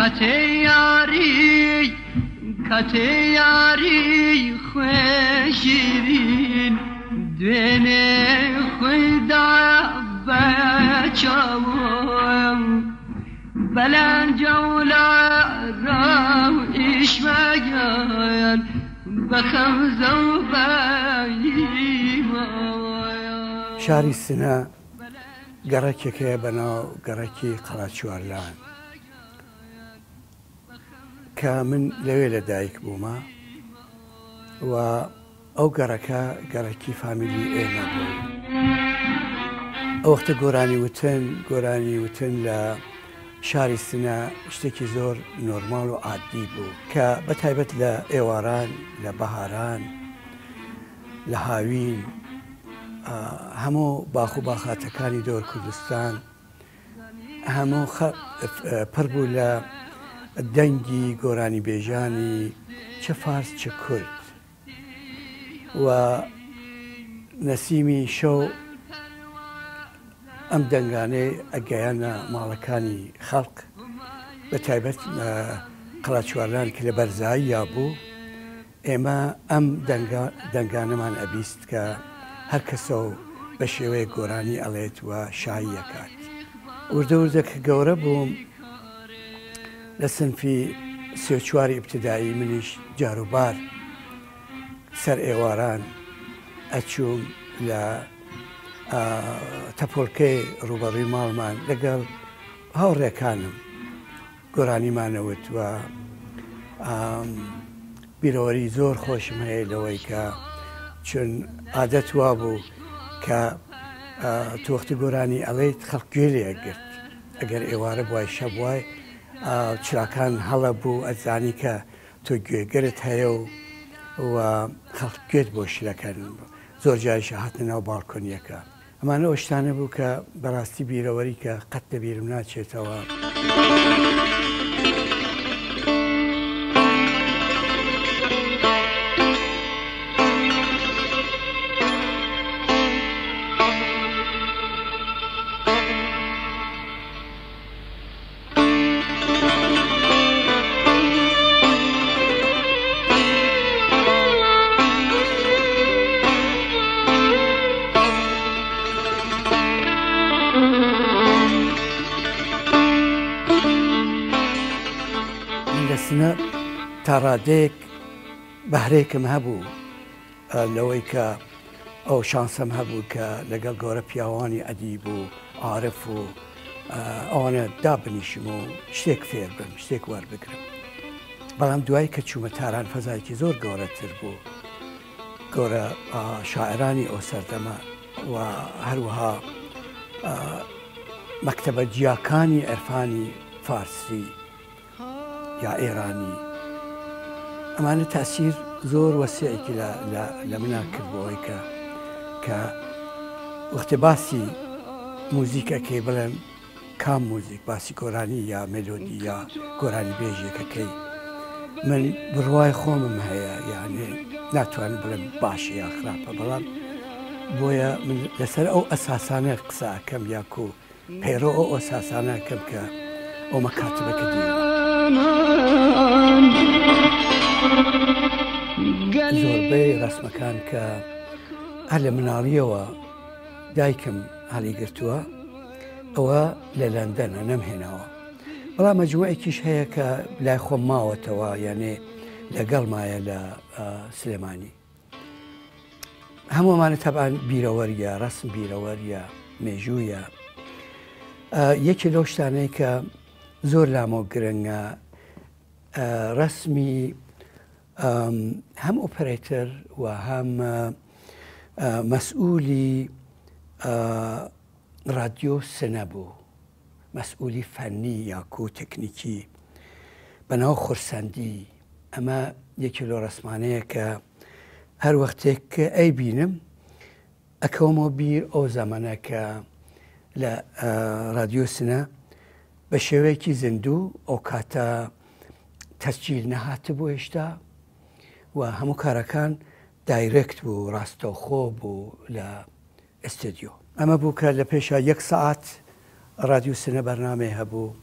کاتێ یاری کاتێ یاری خوێ شیرین دوێنێ خۆی دا بە چاوم بەلەنجەولا ڕاو ئیشمەگەن بە خەمزە و بە شاری سنە گەڕەکێک هەیە بە ناو گەڕەکی قەڵاچوارلان کە من لەوێ لە دایک بوومە و ئەو گەڕەکە گەڕەکی فامیلی ئێمە بوو. ئەو وەختە گۆرانی وتن گۆرانی وتن لە شاری سنە شتێکی زۆر نۆرماڵ و عادی بوو کە بە تایبەت لە ئێواران لە بەهاران لە هاوین هەموو باخ و باخاتەکانی دۆر کوردستان هەموو پڕ بوو لە دەنگی گۆرانیبێژانی چ فارس چ کورد و نەسیمی شەو ئەم دەنگانەی ئەگەیانە ماڵەکانی خەڵک بە تایبەت قەڵاچواران کە لە بەرزاییا بوو ئێمە ئەم دەنگە دەنگانەمان ئەبیست کە هەر کەسە و بە شێوەیەک گۆرانی ئەڵێت و شایی ئەکات. وردە وردە کە گەورە بووم لە سنفی سێ و چواری ئیبتیدایی منیش جاروبار سەر ئێواران ئەچووم لە تەپۆڵکەی ڕووبەڕووی ماڵمان لەگەڵ هاوڕێکانم گۆرانیمان ئەوت و بیرەوەری زۆر خۆشم هەیە لەوەی کە چون عادەت وابوو کە تۆ وەختی گۆرانی ئەڵێیت خەڵک گوێ لێ ئەگرت ئەگەر ئێوارە بوای شەب وای چراکان هەڵە بوو ئەزانی کە تۆ گوێگرت هەیە و و خەڵک گوێت بۆ شلەکەن زۆر جاریش هاتنە ناو باڵکۆنیەکە ئەمانە ئەو شتانە بوو کە بەڕاستی بیرەوەری کە قەت لە بیرم ناچێتەوە. من لە سنە تا ڕادەیەک بەهرەیەکم هەبوو لەوەی کە ئەو شانسەم هەبوو کە لەگەڵ گەورە پیاوانی ئەدیب و عارف و ئەوانە دابنیشم و شتێک فێر بم شتێک وەربگرم بەڵام دوای کە چوومە تاران فەزایکی زۆر گەورەتر بوو گەورە شاعرانی ئەو سەردەمە و هەروەها مەکتەبە جیاکانی عرفانی فارسی یا ئێرانی ئەمانە تاسیر زۆر وەسیعێکی لە منا کرد بۆ ئەوەی کە کە وەختێ باسی موزیک ئەکەی بڵێم کام موزیک باسی گۆرانی یا مێلۆدی یا گۆرانی بێژێکەکەی من بڕوای خۆمم هەیە یانێ ناتوانم بڵێم باشە یا خراپە بەڵام بۆیە من لەسەر ئەو ئەساسانە قسە ئەکەم یاکو پەیڕەو ئەو ئەساسانە ئەکەم کە ئەو مەکاتبە کە دیومە. زۆربەی ڕەسمەکان کە هەر لە مناڵیەوە دایکم هەڵیگرتووە ئەوە لە لەندەنە نەمهێناوە بەڵام مەجموعێکیش هەیە کە لای خۆم ماوەتەوە یانێ لەگەڵ مایە لە سلێمانی. هەموو ئەمانە تەبعەن بیرەوەریە، ڕەسم بیرەوەریە، مێژوویە. یەکێ لەو شتانەی کە زۆر لامۆ گرنگە ڕەسمی هەم ئۆپەرەیتەر و هەم مەسئولی ڕادیۆ سنە بوو مەسئولی فەنی یاکو تەکنیکی بەناو خورسەندی ئەمە یەکێ لۆ ڕەسمانەیە کە هەر وەختێک کە ئەیبینم ئەکەومەوە بیر ئەو زەمەنە کە لە ڕادیۆ سنە بە شێوەیەکی زیندوو ئەو کاتە تەسجیل نەهاتبوو هێشتا و هەموو کارەکان دایرێکت بوو ڕاستەوخۆ بوو لە ئستدیۆ. ئەمە بوو کە لە پێشا یەک سەعات ڕادیو سنە بەرنامەی هەبوو.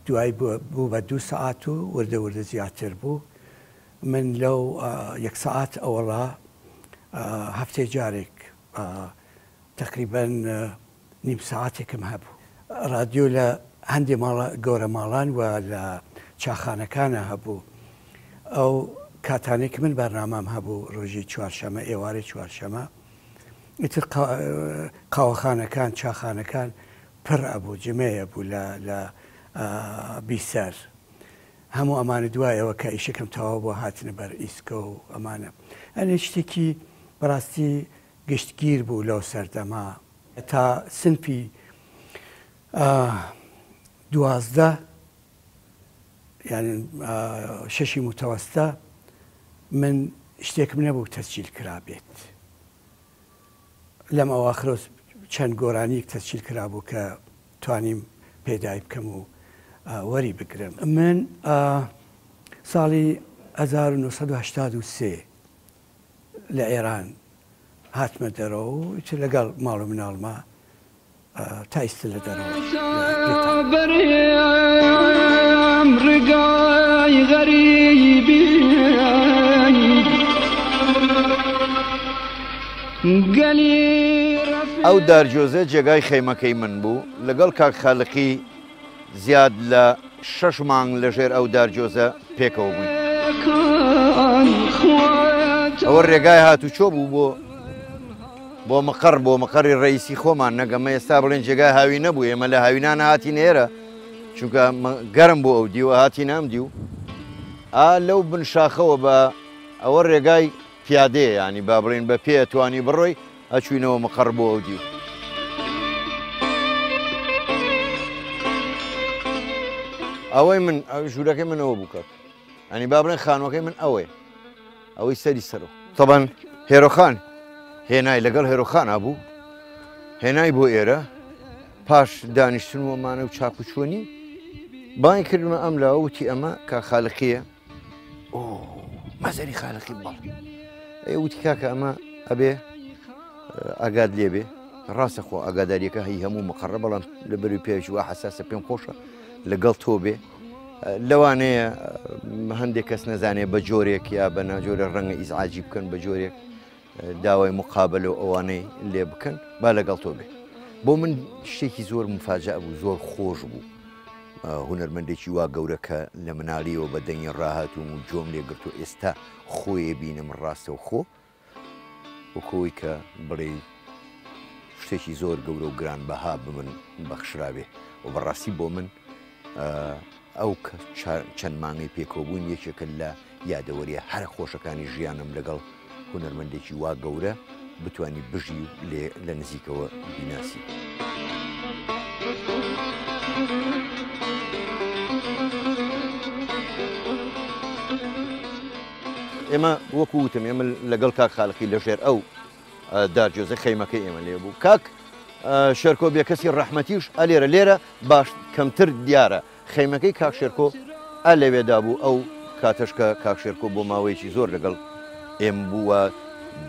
دوای بوو بە دوو سەعات و وردە وردە زیاتر بوو. من لەو یەک سەعات ئەوەڵا هەفتەی جارێک تەقریبەن نیم سەعاتێکم هەبوو. ڕادیۆ لە هەندێ ماڵە گەورە ماڵان و لە چاخانەکانا هەبوو. ئەو کاتانەی کە من بەرنامەم هەبوو ڕۆژی چوارشەمە ئێوارەی چوارشەمە ئیتر قاوەخانەکان چاخانەکان پڕ ئەبوو جمەی ئەبوو لە لە بیسەر. هەموو ئەمانە دوای ئەوە کە ئیشەکەم تەواو بووە هاتنە بەر ئیسکۆ و ئەمانە. یانی شتێکی بەڕاستی گشتگیر بوو لەو سەردەمە. تا سنفی 12 یانی شەشی موتەوەستە من شتێکم نەبوو تەسجیل کرابێت. لەم ئەواخرەوە چەند گۆرانییەک تەسجیل کرابوو کە توانیم پەیدای بکەم و وەری بگرم. من ساڵی 1983 لە ئێران هاتمە دەرەوە و ئیتر لەگەڵ ماڵ و مناڵما تا ئیستە لە دەرەوەش ئەو دارجۆزە جێگای خەیمەکەی من بوو، لەگەڵ کاک خالقی زیاد لە شەش مانگ لە ژێر ئەو دارجۆزە پێکەوە بووین. ئەوە رێگای هاتوچۆ بوو بۆ بۆ مقەڕ، بۆ مقەڕی رەئیسی خۆمان، نەک ئەمە ئێستا بڵێن جێگای هاوینە بوو، ئێمە لە هاوینانە هاتینە ئێرە، چونکە گەرم بۆ ئەو دیو هاتینە ئەم دیو. ئا لەو بن شاخەوە بە ئەوە رێگای پیادەیە، یانی با بڵێین بە پێ ئەتوانی بڕۆی، ئەچوینەوە مقەڕ بۆ ئەو دیو. ئەوەی من ژوورەکەی من ئەوە بوو کاک. یانی با بڵێن خانووەکەی من ئەوەیە. ئەوەی سەری سەرۆ. تەبەن هێرۆخان هێنای لەگەڵ هێرۆخانا بوو هێنای بۆ ئێرە پاش دانیشتن و ئەمانە و چاک و چۆنی بانگ کردمە ئەم لاوە وتی ئەمە کا خالقیە ئۆ مەزەری خالقی بەڵ ئەی وتی کاکە ئەمە ئەبێ ئاگاد لێبێ ڕاستە خۆ ئاگاداریەکە هەی هەموو مقڕە بەڵام لە بەری پێش وە حساسە پێم خۆشە لەگەڵ تۆ بێ لەوانەیە هەندێک کەس نەزانێ بە جۆرێک یا بە ناجۆرە ڕەنگە ئیزعاجی بکەن بە جۆرێک داوای مقابلە و ئەوانەی لێ بکەن با لەگەڵ تۆ بێ بۆ من شتێکی زۆر مفاجە بوو زۆر خۆش بوو هونەرمەندێکی وا گەورە کە لە مناڵیەوە بە دەنگی ڕاهاتوم و جۆم لێگرت و ئێستا خۆیە بینم ڕاستە و خۆ وەکو ئەوەی کە بڵێی شتێکی زۆر گەورە و گرانبەها بە من بەخشرابێ و بەڕاستی بۆ من ئەو چەند مانگەی پێکەوە بووین یەکێکە لە یادەوەریە هەرە خۆشەکانی ژیانم لەگەڵ هونەرمەندێکی وا گەورە بتانی بژی و لێ لە نزیکەوە بیناسی. ئێمە وەکو وتم ئێمە لەگەڵ کاک خالقی لەژێر ئەو دارجۆزە خەیمەکەی ئێمە لێ بوو کاک شێرکۆ بێکەسی ڕەحمەتیش ئەلێرە لێرە باش کەمتر دیارە خەیمەکەی کاک شێرکۆ ئە لەوێدا بوو ئەو کاتەش کە کاک شێرکۆ بۆ ماوەیەکی زۆر لەگەڵ ئێم بووە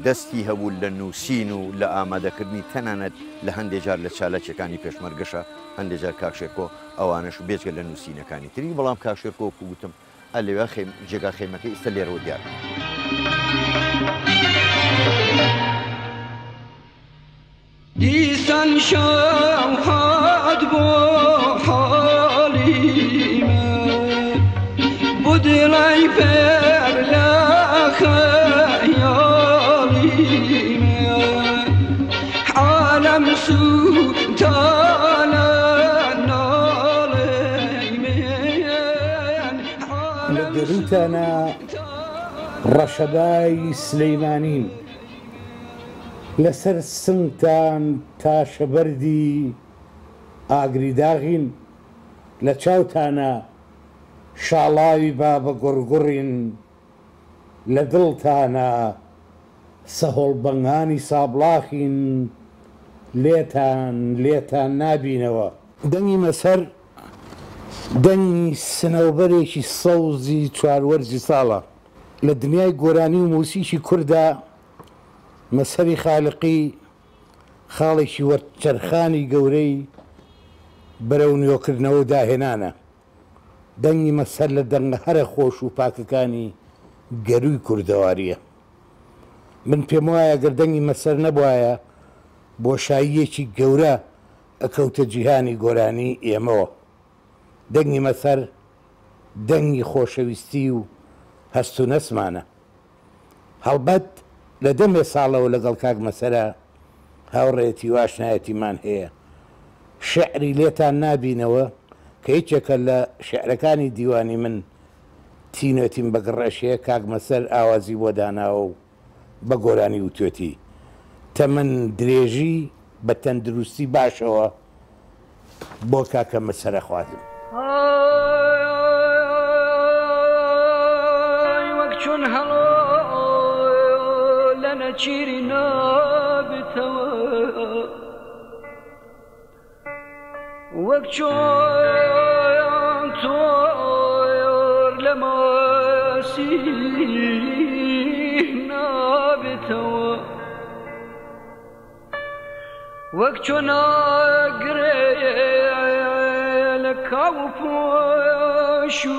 دەستی هەبوو لە نووسین و لە ئامادەکردنی تەنانەت لە هەندێ جار لە چالاکیەکانی پێشمەرگەشە هەندێ جار کاک شێرکۆ ئەوانەش بێجگە لە نووسینەکانی تری بەڵام کاک شێرکۆ وەکو گوتم ئە لەوێ خەیم جێگا خەیمەکەی ئیستە لێرەوە دیارە. دیسان شەو هات بۆ حاڵی من بۆ دڵی پڕ لە خەیاڵی من عالەم سووتانە ناڵەی من لە گەرووتانا ڕەشەبای سلەیمانین لەسەر سنگتان تاشەبەردی ئاگری داغین لە چاوتانا شاڵاوی بابەگوڕگوڕین لە دڵتانا سەهۆڵبەنگانی سابڵاخین لێتان لێتان نابینەوە. دەنگی مەسەر دەنگی سنەوبەرێکی سەوزی چواروەرزی ساڵە. لە دنیای گۆرانی و موسیکی کورددا مەزهەری خالقی خاڵێکی وەرچەرخانی گەورەی بەرەو نوێکردنەوە و داهێنانە. دەنگی مەزهەر لە دەنگە هەرە خۆش و پاکەکانی گەرووی کوردەوارییە. من پێموایە گەر دەنگی مەزهەر نەبوایە بۆشاییەکی گەورە ئەکەوتە جیهانی گۆرانی ئێمەوە. دەنگی مەزهەر دەنگی خۆشەویستی و هەست و نەستمانە. هەڵبەت لە دەمێ ساڵەوە لەگەڵ کاک مەسەرە هاوڕێیەتی و ئاشنایەتیمان هەیە. شیعری لێتان نابینەوە کە یەکێکە لە شیعرەکانی دیوانی من تینوێتیم بە گڕ ئەشێ کاک مەسەر ئاوازی بۆ داناوە و بە گۆرانی وتوێتی. تەمەن درێژی بە تەندروستی باشەوە بۆ کاکە مەسەر ئەخوازم. ئای وەک چۆن هەڵۆ لە نەچیری نابتەوە وەک چۆن تۆر لە ماسی نابێتەوە وەک چۆن ئاگرێ لە کاو و پۆشوو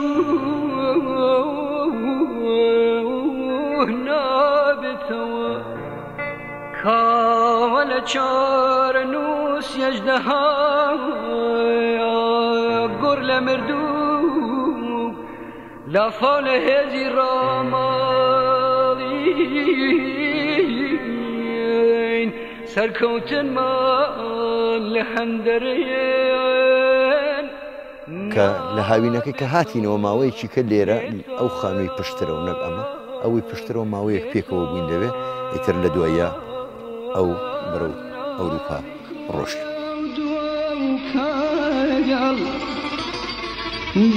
نابێتەوە کاوە لە چارەنووس یەژدەها گوڕ لە مردوو لافاو لە هێزی ڕاماڵین سەرکەوتنمان لە هەندەرێن. کە لە هاوینەکەی کە هاتینەوە ماوەیەکی کە لێرە ئەو خانووی پشترەوە نەک ئەمە ئەوەی پشترەوە ماوەیەک پێکەوە بووین لەوێ ئیتر لە دوایە ئەو بەرەو ئەوروپا ڕۆشت.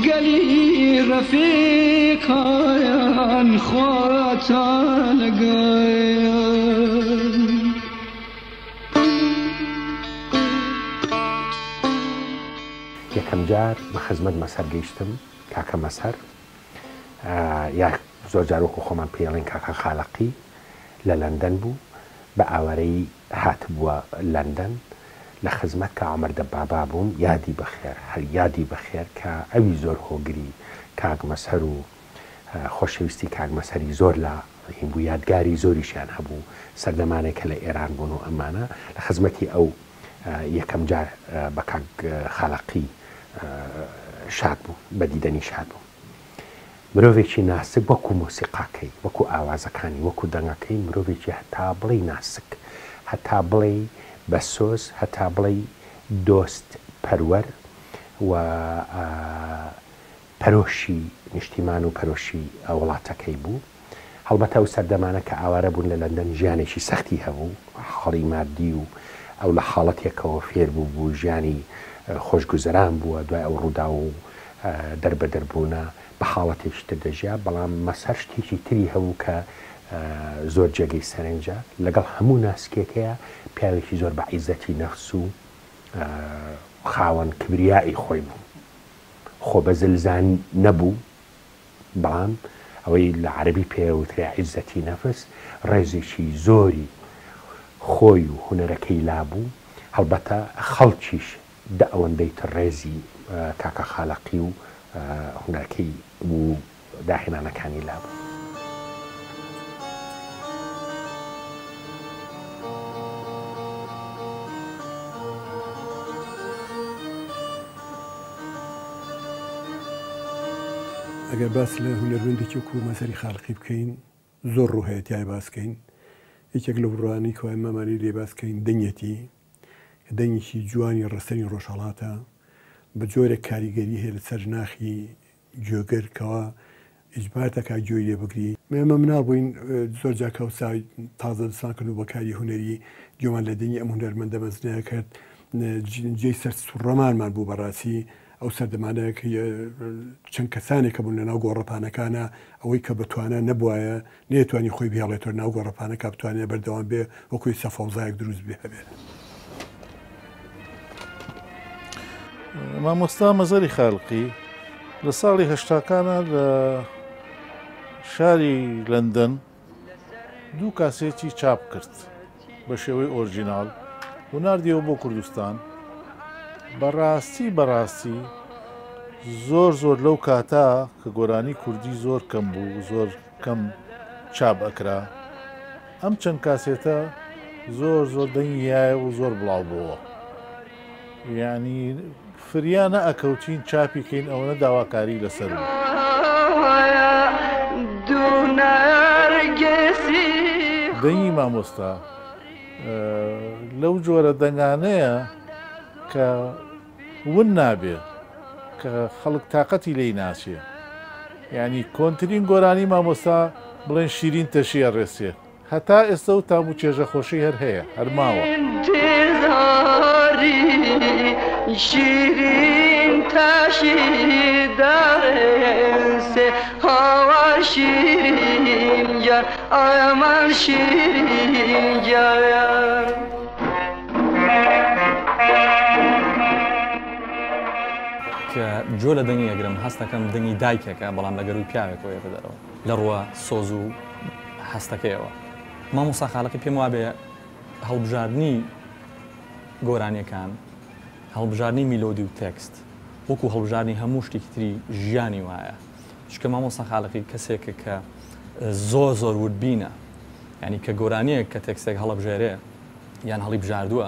گەلی ڕەفیقان خواتان لەگەڵ. یەکەم جار بە خزمەت مەسەر گەیشتم، کاکە مەسەر یا زۆر جار وەکو خۆمان پێی ئەڵێین کاکە خالەقی لە لەندەن بوو، بە ئاوارەیی هاتبووە لەندەن، لە خزمەت کا عومەر دەبابا بووم، یادی بەخێر، هەر یادی بەخێر کە ئەوی زۆر هۆگری کاک مەزهەر و خۆشەویستی کاک مەزهەری زۆر لا هین بوو، یادگاری زۆریشیان هەبوو، سەردەمانێک کە لە ئێران بوون و ئەمانە، لە خزمەتی ئەو یەکەم جار بە کاک خالەقی شاد بووم، بە دیدەنی شاد بووم. مرۆڤێکی ناسک وەکو مۆسیقاکەی، وەکو ئاوازەکانی، وەکو دەنگەکەی مرۆڤێکی هەتا بڵێی ناسک، هەتا بڵێی بە سۆز، هەتا بڵێی دۆست پەروەر و پەرۆشی نیشتیمان و پەرۆشی وڵاتەکەی بوو. هەڵبەتە ئەو سەردەمانە کە ئاوارە بوون لە لەندەن ژیانێکی سەختی هەبوو، حاڵی مادی و ئەو لە حاڵەتێکەوە فێر بووبوو ژیانی خۆشگوزەران بووە، دوای ئەو ڕووداو و دەربەدەربوونە بە حاڵەتێکی تر دەژیا، بەڵام مەزهەر شتێکی تری هەبوو کە زۆر جێگەی سەرنجە، لەگەڵ هەموو ناسکیەکەیا پیاوێکی زۆر بە عیزەتی نەفس و خاوەن کبریائی خۆی بوو، خۆبەزلزان نەبوو، بەڵام ئەوەی لە عەرەبی پێ ئەوترێ عیزەتی نەفس ڕێزێکی زۆری خۆی و هونەرەکەی لابوو، هەڵبەتە خەڵکیش دە ئەوەندەی تر ڕێزی کاکە خالەقی و هونەرەکەی و داهێنانەکانی لابوو. ئەگەر باس لە هونەرمەندێکی وەکو مەزهەری خالقی بکەین زۆر ڕوو هەیە تیای باس کەین یەکێک لەو ڕوانەی کە ئێمەمانی لێ باس کەین دەنگێتی کە دەنگێکی جوانی ڕەسەنی ڕۆژهەڵاتە بە جۆرێک کاریگەری هەیە لەسەر ناخی گوێگر کەوا ئیجبار دەکا گوێی لێ بگری. ئێمە مناڵ بووین زۆر جار کە ئەوسا تازە دەستمان کردبوو بە کاری هونەری گوێمان لە دەنگی ئەم هونەرمەندە مەزنە کرد جێی سەر سوڕەمانمان بوو بەڕاستی ئەو سەردەمانە چەند کەسانێک کە بوون لە ناو گۆڕەپانەکانە ئەوەی کە بەتوانە نەبوایە نەیەتوانی خۆی بهێڵێتەوە ناو گۆڕەپانەکە بتوانێت بەردەوام بێ وەکو ئێستا فەوزایەک دروست بێ هەبێ. مامۆستا مەزەری خالقی لە ساڵی هەشتاکانە لە شاری لەندەن دوو کاسێتی چاپ کرد بە شێوەی ئۆرجیناڵ و ناردیەوە بۆ کوردستان بەڕاستی بەڕاستی زۆر زۆر لەو کاتە کە گۆرانی کوردی زۆر کەم بوو، زۆر کەم چاپ ئەکرا، ئەم چەند کاسێتە زۆر زۆر دەنگی یایە و زۆر بڵاو بۆوە. یانی فریا نەئەکەوتین چاپی کەین ئەوەنە داواکاری لەسەر بوو. دەنگی مامۆستا لەو جۆرە دەنگانەیە کە ون نابێ کە خەڵک تاقەتی لێی ناچێ یانی کۆنترین گۆرانی مامۆستا بڵێن شیرین تەشی ئەڕێسێ هەتا ئێستە و تام و چێژە خۆشەی هەر هەیە هەر ماوە. کە گوێ لە دەنگی ئەگرم هەست ئەکەم دەنگی دایکێکە بەڵام لە گەرووی پیاوێکەوە یەتە دەرەوە لە ڕووە سۆز و هەستەکەیەوە. مامۆستا خالقی پێم وابێ هەڵبژاردنی گۆرانیەکان هەڵبژاردنی میلۆدی و تێکست وەکو هەڵبژاردنی هەموو شتێکی تری ژیانی وایە چونکە مامۆستا خالقی کەسێکە کە زۆر زۆر وردبینە یعنی کە گۆرانیەک کە تێکستێک هەڵەبژێرێ یان هەڵیبژاردووە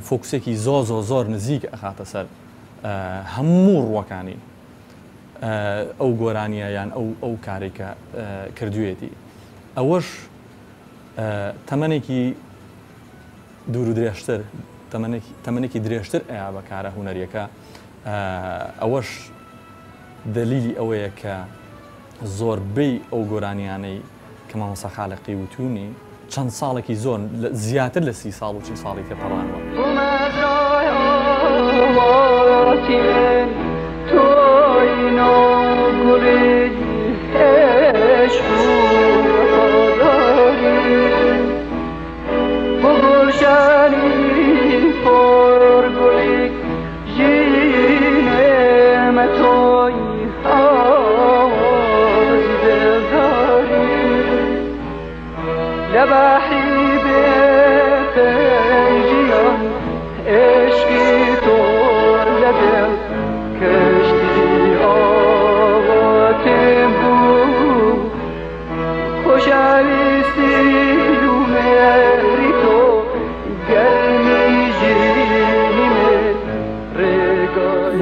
فۆکسێکی زۆر زۆر زۆر نزیک ئەخاتە سەر هەموو ڕووەکانی ئەو گۆرانیە یان ئەو ئەو کارێک کە کردوێتی ئەوەش تەمەنێکی دوور و درێژتر تەمەنێکی درێژتر ئەیا بە کارە هونەریەکە ئەوەش دەلیلی ئەوەیە کە زۆربەی ئەو گۆرانیانەی کە مامۆستا خالقی وتوونی چەند ساڵێکی زۆر زیاتر لە 30 ساڵ و 40 ساڵی تێپەڕانوە.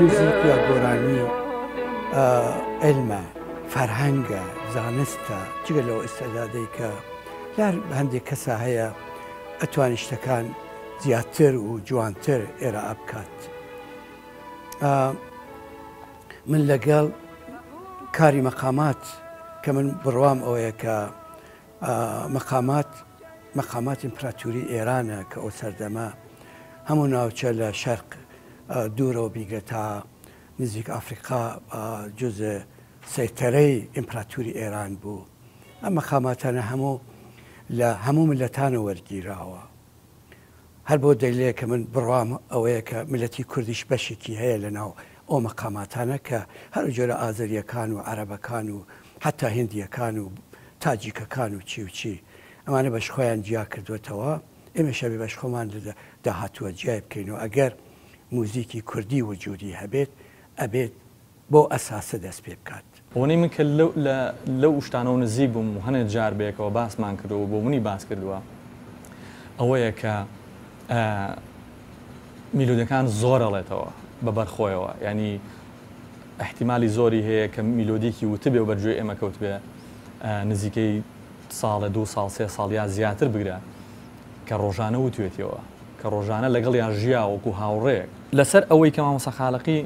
موزیک یا گۆرانی عیلمە، فەرهەنگە، زانستە، جگە لەو ئیستعدادەی کە لە هەندێک کەسا هەیە ئەتوانی شتەکان زیاتر و جوانتر ئێرائە بکات. من لەگەڵ کاری مەقامات کە من بڕوام ئەوەیە کە مەقامات مەقامات ئیمپراتوری ئێرانە کە ئەو سەردەمە هەموو ناوچە لە شەرق دوورەوە بیگرە تا نزیک ئافریقا جزء سەیتەرەی ئیمپراتوری ئێران بوو. ئەم مەقاماتانە هەموو لە هەموو میللەتانەوە وەرگیراوە. هەر بۆ دەلیلێک کە من بڕوام ئەوەیە کە میللەتی کوردیش بەشێکی هەیە لە ناو ئەو مەقاماتانە کە هەر جۆرە ئازەرییەکان و عەرەبەکان و حەتا هیندییەکان و تاجیکەکان و چی و چی ئەمانە بەش خۆیان جیا کردووەتەوە، ئێمەش ئەبێ بەش خۆمان لە داهاتووە جیای بکەینەوە. ئەگەر موزیکی کوردی وجودی هەبێت ئەبێت بەو ئەساسە دەست پێ بکات. ئەوەنەی من کە لەو لە لەو شتانەوە نزیک بووم و هەنێ جار بەیەکەوە باسمان کردووە و بۆ منی باس کردووە ئەوەیە کە میلۆدیەکان زۆر ئەڵێتەوە بە بەر خۆیەوە یانی ئیحتیمالی زۆری هەیە کە میلۆدیەکی وتبێ و بەرگوێی ئێمە کەوتبێ نزیکەی ساڵێ دوو ساڵ سێ ساڵ یا زیاتر بگرە کە ڕۆژانە وتوێتیەوە کە ڕۆژانە لەگەڵیا ژیا وەکو هاوڕێیەک. لەسەر ئەوەی کە مامۆستا خالقی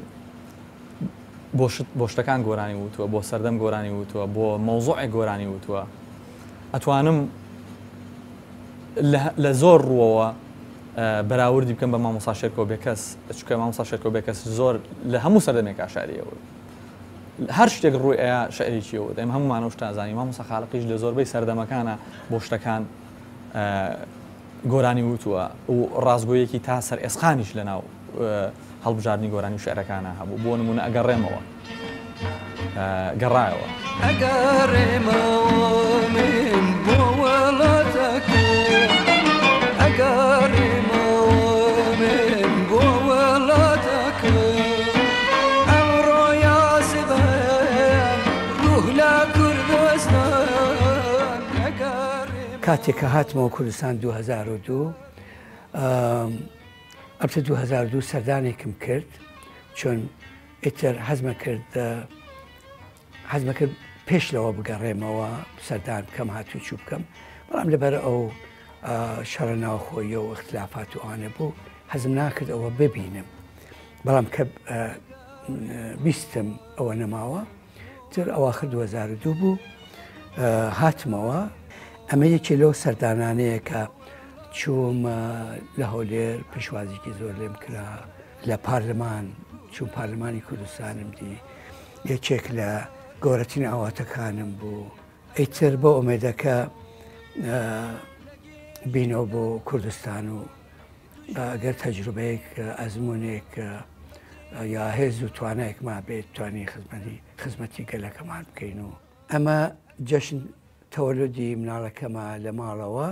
بۆ شت بۆ شتەکان گۆرانی وتووە بۆ سەردەم گۆرانی وتووە بۆ مەوزوعێک گۆرانی وتووە ئەتوانم لە زۆر ڕووەوە بەراوردی بکەم بە مامۆستا شێرکۆ بێکەس چونکە مامۆستا شێرکۆ بێکەس زۆر لە هەموو سەردەمێکا شعری ئەوت هەر شتێک ڕووی ئەیا شعرێکی ئەوت ئێمە هەموومان ئەو شتە زانی مامۆستا خالقیش لە زۆربەی سەردەمەکانە بۆ شتەکان گۆرانی وتووە و ڕاستگۆیەکی تا سەر ئێسقانیش لەناو هەڵبژاردنی گۆرانی و شعرەکانا هەبوو بۆ نموونە ئەگەڕێمەوە گەڕایەوە. ئەگەڕێمەوە من بۆ وڵاتەکەم ئەگەڕێمەوە من بۆ وڵاتەکەم. کاتێک کە هاتمەوە کوردستان 2002 ئەبتە 2002 سەردانێکم کرد چون ئیتر حەزمە کرد حەزمە کرد پێش لەوە بگەڕێمەوە سەردان بکەم هاتوو چوو بکەم بەڵام لەبەر ئەو شەڕە ناوخۆیە و اختلافات و ئەوانە بوو حەزم ناکرد ئەوە ببینم بەڵام کە بیستم ئەوە نەماوە تر ئەواخر 2002 بوو هاتمەوە ئەمە یەکێ لەو سەردانانەیە کە چووم لە هەولێر پێشوازێکی زۆر لێم کرا لە پارلمان چوون پارلمانی کوردستانم دی یەکێک لە گەورەترین ئاواتەکانم بوو ئیتر بۆ ئومێدەکە بینەوە بۆ کوردستان و ئەگەر تەجروبەیەک ئەزمونێک یا هێز و توانایەک مابێت توانی خزمەتی خزمەتی گەلەکەمان بکەین و ئەمە جەشن تەوەلودی مناڵەکەمە لە ماڵەوە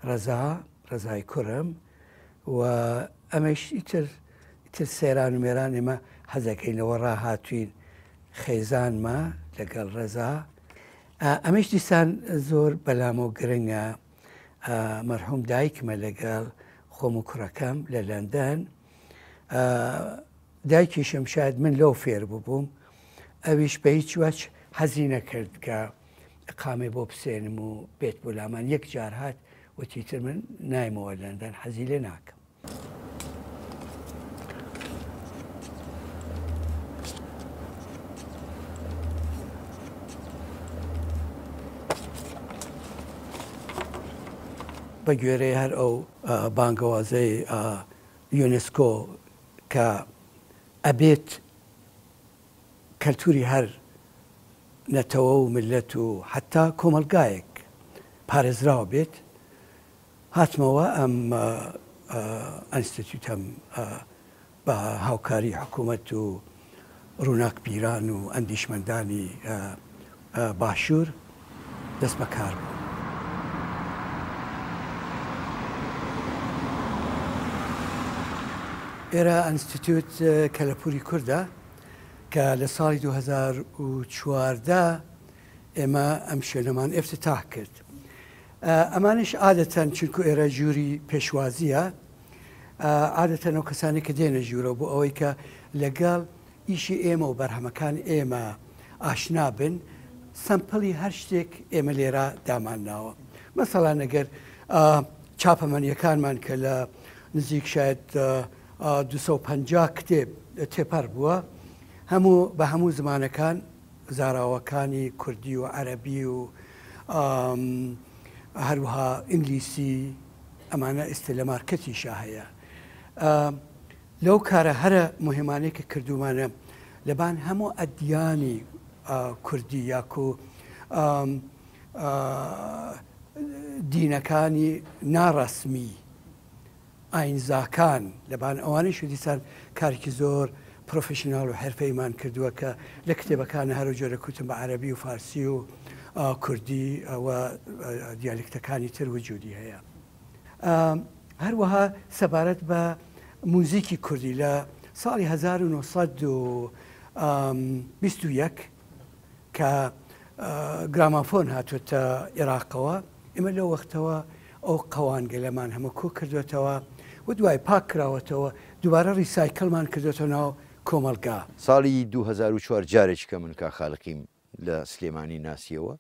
ڕەزا ڕەزای کوڕم و ئەمەش ئیتر ئیتر سەیران و مێران ئێمە حەزەکەین لەوە ڕاهاتوین خێزانمە لەگەڵ ڕەزا ئەمەش دیسان زۆر بەلامەوە گرنگە مەرحوم دایکمە لەگەڵ خۆم و کوڕەکەم لە لەندەن دایکیشم شاید من لەو فێر ببووم ئەویش بە هیچ وەچ حەزی نەکرد کە ئقامەی بۆ بسێنم و بێت بۆ لامان یەک جار هات وتی تر من نایمەوە لەندەن حەزی لێ ناکەم. بە گوێرەی هەر ئەو بانگەوازەی یونسکۆ کە ئەبێت کەلتوری هەر نەتەوە و میللەت و حەتا کۆمەڵگایەک پارێزراو بێت، هاتمەوە ئەم ئەنستیتیوتەم بە هاوکاری حکوومەت و ڕووناکبیران و ئەندیشمەندانی باشوور دەست بەکار بوو. ئێرە ئەنستیتیوت کەلەپووری کوردە کە لە ساڵی 2014 ئێمە ئەم شوێنەمان ئێفتتاح کرد. ئەمانیش عادەتەن چونکو ئێرە ژووری پێشوازییە، عادەتەن ئەو کەسانەی کە دێنە ژوورەوە بۆ ئەوەی کە لەگەڵ ئیشی ئێمە و بەرهەمەکان ئێمە ئاشنا بن، سەمپڵی هەر شتێک ئێمە لێرە دامانناوە. مەسەڵەن ئەگەر چاپەمەنییەکانمان کە لە نزیک شاید 250 کتێب تێپەڕ بووە، هەموو بە هەموو زمانەکان زاراوەکانی کوردی و عەرەبی و هەروەها ئینگلیسی ئەمانە ئێستا لە مارکەتیشا هەیە. لەو کارە هەرە موهیمانەی کە کردوومانە لەبان هەموو ئەدیانی کوردی یاکو دینەکانی ناڕەسمی ئاینزاکان لەبان ئەوانەیش دیسان کارێکی زۆر پرۆفیشناڵ و حرفەیمان کردووە کە لە کتێبەکان هەرو جۆرە کوتم بە عەرەبی و فارسی و کوردی و دیالکتەکانی تر وجودی هەیە. هەروەها سەبارەت بە موزیکی کوردی لە ساڵی 1921 کە گرامافۆن هاتووەتە ئێراقەوە، ئێمە لەو وەختەوە ئەو قەوانگەلەمان هەموو کۆ کردووەتەوە و دوای پاک کراوەتەوە دووبارە ڕیسایکلمان کردووەتەوە ناو کۆمەڵگا. ساڵی 2004 جارێکی کە من کاک خالقیم لە سلێمانی ناسیەوە.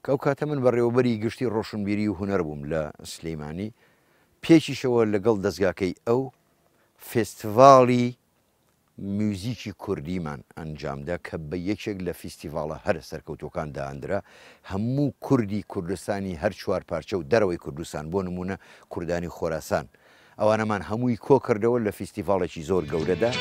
ئەو کاتە من بەڕێوەبەری گشتی ڕۆشنبیری و هونەر بووم لە سلێمانی، پێکیشەوە لەگەڵ دەزگاکەی ئەو فێستیڤاڵی میوزیکی کوردیمان ئەنجامدا کە بە یەکێک لە فیستیڤاڵە هەرە سەرکەوتووەکان داندرا، هەموو کوردی کوردستانی هەر چوارپارچە و دەرەوەی کوردستان بۆ نموونە کوردانی خۆراسان ئەوانەمان هەمووی کۆکردەوە لە فیستیڤاڵێکی زۆر گەورەدا.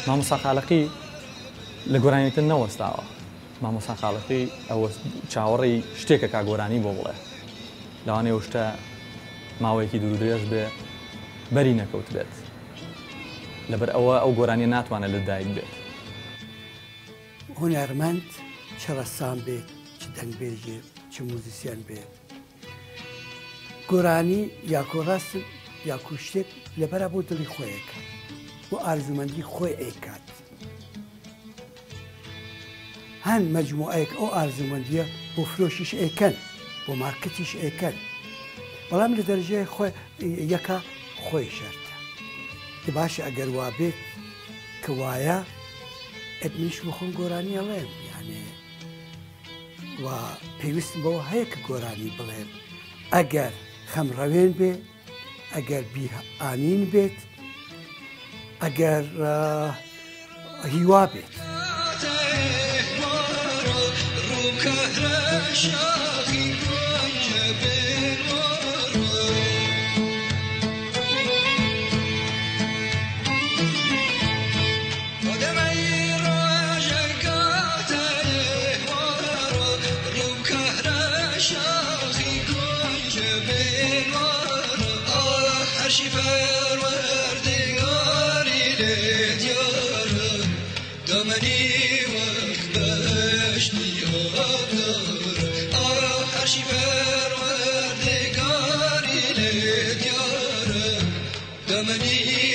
مامۆستا خالقی لە گۆرانی وتن نەوەستاوە. مامۆستا خالقی ئەوە چاوەڕێی شتێکە کا گۆرانی بۆ بڵێ. لەوانەیە ئەو شتە ماوەیەکی دوور و درێژ بێ بەری نەکەوتبێت. لەبەر ئەوە ئەو گۆرانیە ناتوانێت لە دایک بێت. هونەرمەند چ ڕەسام بێت، چ دەنگبێژێ، چ موزیسیەن بێت، گۆرانی یاکۆ ڕاست یاکو شتێک لەبەرە بۆ دڵی خۆیەکە بۆ ئارزومەندی خۆی ئەیکات. هەن مەجموعەیەک ئەو ئارزومەندیە بۆ فرۆشیش ئەیکەن، بۆ مارکتیش ئەیکەن، بەڵام لە دەرەجەی خۆی یەکە خۆی شەرتە. باشە ئەگەر وابێت کە وایە ئەت منیش بۆ خۆم گۆرانی ئەڵێم، یانێ و پێویستم بەوە هەیە کە گۆرانی بڵێم ئەگەر خەمڕەوێن بێ، ئەگەر بیرئانین بێت، ئەگەر هیوا بێت. دەمەنی.